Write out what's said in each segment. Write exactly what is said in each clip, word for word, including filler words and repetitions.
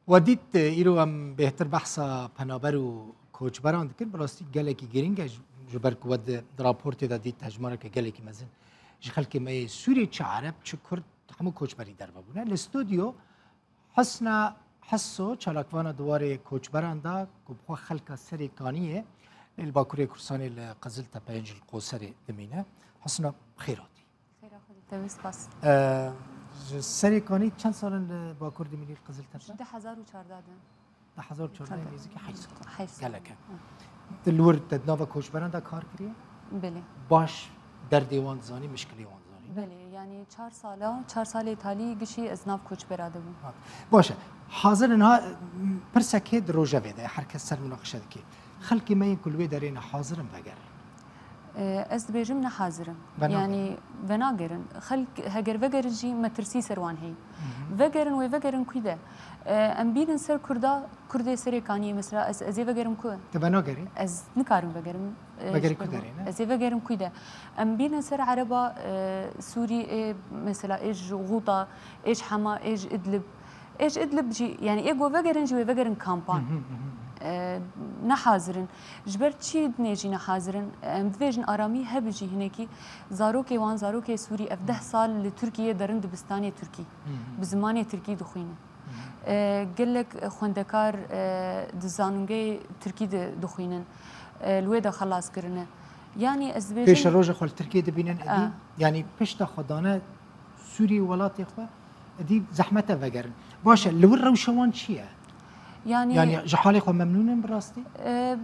We dît, îro em bêhtir behsa penaber û koçberan dikin. Bi rastî gelekî girîng e, ji, ji ber ku we di, di raportê de dît hejmareke gelekî mezin ji xelkê me yê Sûrî, çi Ereb, çi Kurd, hemû koçberî derve bûne. Li stûdyo Husna Hisso, çalakvana di warê koçberan de, ku bi xwe xelka Serê Kaniyê, lê li Bakurê Kurdistanê li Qiziltepe yên jî li Qoserê dimîne. Husna, xêr hatî. Xêra xwe dî, tevî spas. Ee, ji Serê Kanî çend sal in li Bakur dimînî li Qiziltepe? Ji du hezar û çardeh de. Du hezar û çardeh, nêzîkî heşt sal. Heşt sal. Gelek e. Hı. Tu li wir te di nava koçberan de kar kiriye? Belê. Baş derdê wan dizanî, mişkilê wan dizanî, ne? Belê, yanî çar sala, çar salê talî gişî ez nav koçbera de bûm. Ha. Baş e. Hazir in ha, pirsekê di rojevê de, her kes ser minaqişe dike. Xelkê me yên ku li wê derê ne hazir in vegerin? E, ez dibêjim ne hazir in. Venagerin. Yanî venagerin. Xelk heger vegerin jî metirsî ser wan heye. Hı hı. Vegerin wê vegerin kû de. E, em bînin ser Kurda, Kurdê Serê Kaniyê mesela ez, ez ê vegerim ku? Tu venagerî? Ez nikarim vegerim. E, Vegerî ji ber ku derê, ne? Ez ê vegerim kû de. Em bînin ser Ereba, e, Sûrî, ê mesela ê ji Xûta, ê ji Hema, ê ji Idlib. Ê ji Idlib jî, yanî ê ku vegerin jî wê vegerin kampan. Hı hı, hı hı. E, ne hazir in. Ji ber çi dinê jî ne hazir in? Em dibêjin aramî hebe jî hinekî zarokê wan, zarokê Sûrî ev deh sal li Tirkiyê derin dibistanê Tirkî. Hı hı. Bi zimanê Tirkî dixwînin. Hı hı. E, gelek xwendekar, e, di zanîngehê Tirkî de dixwînin. E, li wê de xelas kirine. Yanî ez dibêjim Pêşeroja xwe li Tirkiyê dibînin êdî? A. Yanî pişta xwe dane Sûrî welatê xwe, êdî zehmet e vegerin. Baş e, li wir rewşa wan çi ye? Yanî Yanî ji halê xwe memnûn in bi rastî? E,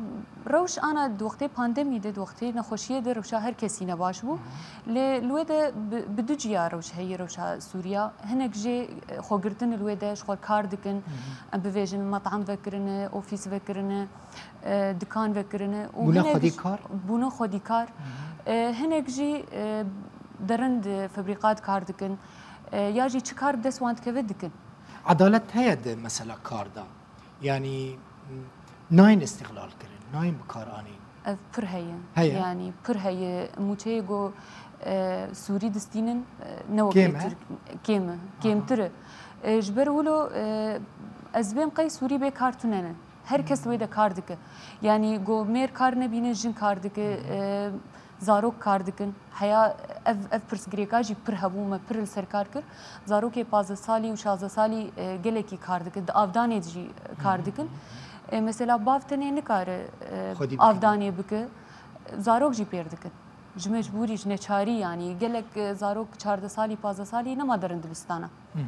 rewş ana di wextê pandemî de, di wextê nexweşiyê de rewşa her kesî ne baş bû. Hı hı. Lê li wê de bi, bi du ciya rewş heye, rewşa Sûriya. Hinek jê, e, xwe girtin li wê de ji xwe kar dikin. Hı hı. Em bivêjin metam vekirine, ofîs vekirine, e, dikan vekirine. Û Bûne hinek xwedî jî kar? Bûne xwedî kar. Hı hı. E, hinek jî, e, derin di febrîqat kar dikin. E, ya jî çi kar bi dest wan dikeve dikin. Edalet heye di mesela kar de? Yanî, m, nayên îstixlal kirin, nayên bi kar anîn. Ev pir heye. Heye. Yanî pir heye. Mûçeyê ku, e, Sûrî distînin, e, ne wekî Kêm e? Tirk, kêm e, Aha. kêmtir e. E, ji ber wilo, e, ez bêm qey Sûrî bê kar tune ne. Her kes Hmm. wê de kar dike. Yanî ku mêr kar nebîne, jin kar dike, Hı hı. e, zarok kar dikin. Heya ev, ev pirsgirêka jî pir hebû, me pir li ser kar kir. Zarokê pazdeh salî û şazdeh salî, e, gelekî kar dikin. Di avdanê jî kar Hı hı. dikin. E, mesela bav tenê nikare, e, Xwedî bikare. avdanê bike. Zarok jî pêr dikin. Ji mecbûrî, ji neçarî yanî. Gelek, e, zarok çardeh salî, pazdeh salî nema derin dibistana. Hı hı, hı.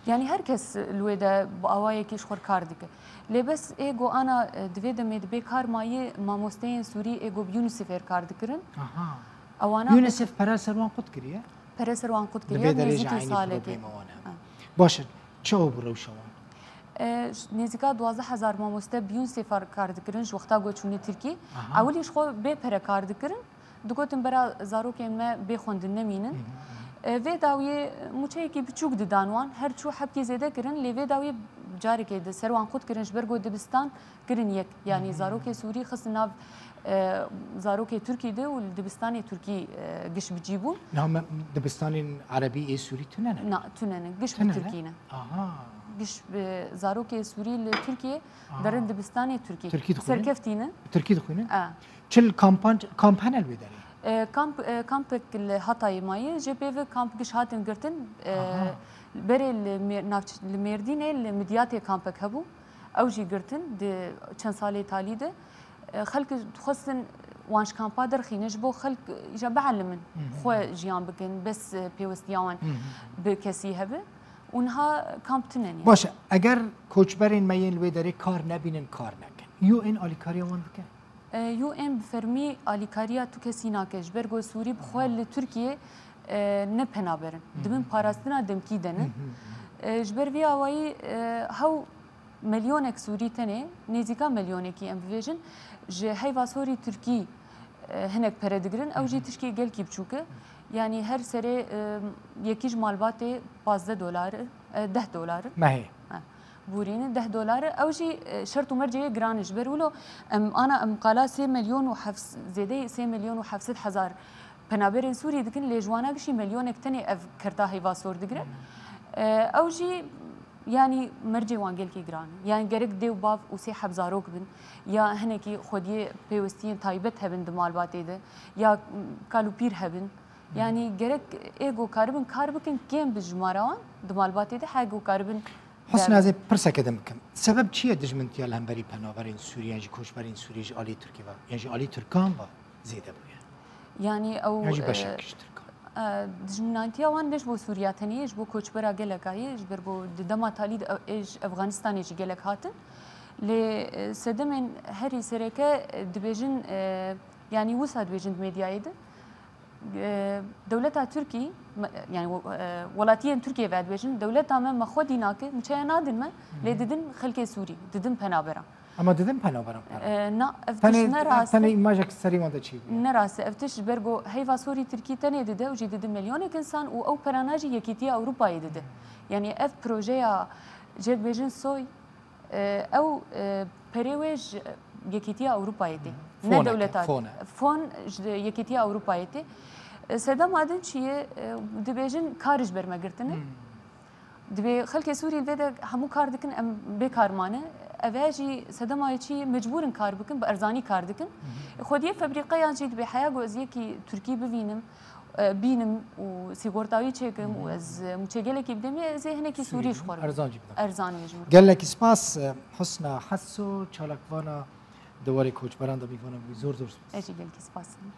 Yanî her kes li wê de bi awayekî ji xwe kar dike. Lê bes ê ku ana, e, di vê demê di bê kar mayî mamosteyên Sûrî ê ku bi UNICEFê re kar dikirin. Aha. Ewana UNICEF pere ser wan qut kiriye? Pere ser wan qut Di kiriye, vê derê jî nêzîkî eynî salekê. problema wan e. Ha. Baş e, çawa bû rewşa wan? E, ş-, nêzîka duwazdeh hezar mamoste bi UNICEF re kar dikirin ji wexta ku çûne Tirkî. Aha. Ewilî ji xwe bê pere kar dikirin. Digotin bera zarokên me bê xwendin nemînin. Hı hı. E, vê dawiyê mûçeyekî biçûk didan wan, her çû hebkê zêde kirin, lê vê dawiyê carekê di ser wan qut kirin, ji ber ku dibistan kirin yek. Yanî Hı hı. zarokê Sûrî xistin nav, e, zarokê Tirkî de û li dibistanê Tirkî, e, giş bi cî bûn. Niha me dibistanên Erebî ê Sûrî tune ne? Na, tune ne. Giş bi Tune ne? Tirkî ne. Aha. Giş bi zarokê Sûrî li Tirkiyê Aha. derin dibistanê Tirkî. Tirkî dixwînin? Serkeftî ne. Tirkî dixwînin? E. Çil kampan-, kamp hene li wê derê? E, kamp, e, kampek li Hatayê maye, jê pê ve kamp giş hatin girtin. E, Aha. berê li Mêr-, navç-, li Mêrdînê, li Midyatê kampek hebû. Ew jî girtin di çend salê talî de. E, xelk dixwestin wan ji kampa derxîne, ji bo xelk îja bielimin, Hı hı. xwe jiyan bikin, bes, e, pêwestiya wan Hı hı. bi kesî hebe. Û niha kamp tune ne. Baş e, eger koçberên me yên li wê derê kar nebînin, kar nekin. U N alîkariya wan dike? E, U N bi fermî alîkariya tu kesî nake. Ji ber ku Sûrî bi xwe Aha. li Tirkiyê, e, ne penaber in. Hı hı. Di bin parastina demkî de ne. Hı hı. E, ji ber vî awayî, e, hew milyonek Sûrî tenê, nêzîka milyonekî em bivêjin, ji heyva sorî Tirkî, e, hinek pere digirin. Ew jî Hı hı. tişkî gelkî biçûk e. Yanî her serê, e, yekî ji malbatê pazdeh dolar e, e, deh dolar e. Mehê. Ha, borîne deh dolar e. Ew jî, e, şert û mercê yê giran e. Ji ber wilo em ana em qala sê milyon û heft, zêdeyî sê milyon û heft sed hezar penaberên Sûrî dikin, lê ji wana gişî milyonek tenê ev kerta heyva sor digire. Hmm. E, ew jî Yanî mercê wan gelkî giran e. Yanî gerek dê û bav û sê heb zarok bin, ya hinekî xwediyê pêwistiyên taybet hebin di malbatê de, ya kal û pîr hebin. Yanî gerek ê ku karibin kar bikin kêm bi jimara wan di malbatê de, he ku karibin Husna, ez ê pirseke din bikim. Sebeb çi ye dijmintiya li hemberî penaberên Sûrî yan jî koçberên Sûrî ji alî Tirkî ve yan jî alî Tirkan ve zêde bûye? Yanî ew, Yan jî e, beşek ji Tirkan. e, dijminantiya wan ne ji bo Sûriya tenê ye, ji bo koçbera geleka ye, ji ber ku di dema talî de ew, ê ji Efganistanê jî gelek hatin. Lê, e, sedemên herî sereke, e, dibêjin, e, yanî wisa dibêjin di medyayê de, e, dewleta Tirkî, me, yanî, e, welatiyên Tirkiyê ve dibêjin, dewleta me, me xwedî nake, mûçeya nadin me, lê didin xelkê Sûrî, didin penaberan. Ama didin penaberan pere? E, na, ev tişt Tenê, ne rast e. Tenê îmajek serî wan de çêbûye. Ne rast e. Ev tişt ji ber ku heyva sorî Tirkî tenê dide û jî dide milyonek insan û ew perana jî Yekîtiya Ewropayê dide. Yanî ev projeya, cê dibêjin soy, e, ew, e, perê wê ji Yekîtiya Ewropayê tê. Ne Fon e, dewleta. fon e. Fon ji Yekîtiya Ewropayê tê. E, sedema din çi ye? E, dibêjin kar ji ber me girtine. Divê xelkê Sûrî li vê de hemû kar dikin, em bê kar mane. Ev e jî sedema yê çi ye, mecbûr in kar bikin, bi erzanî kar dikin. Xwediyê febrîqeyan jî dibê heya ku ez yekî Tirkî bivînim, e, bînim û sîgorta wî çêkim û ez, e, mûçegelekî bidemê, ez ê hinekî Sûrî ji xwe re bim. Erzancî bidim. Erzan mecbûr. Gelekî spas, e, Husna Heso, çalakvana di warê koçberan de mîvana bû. Zor zor spas. Ez jî gelekî spas dikim.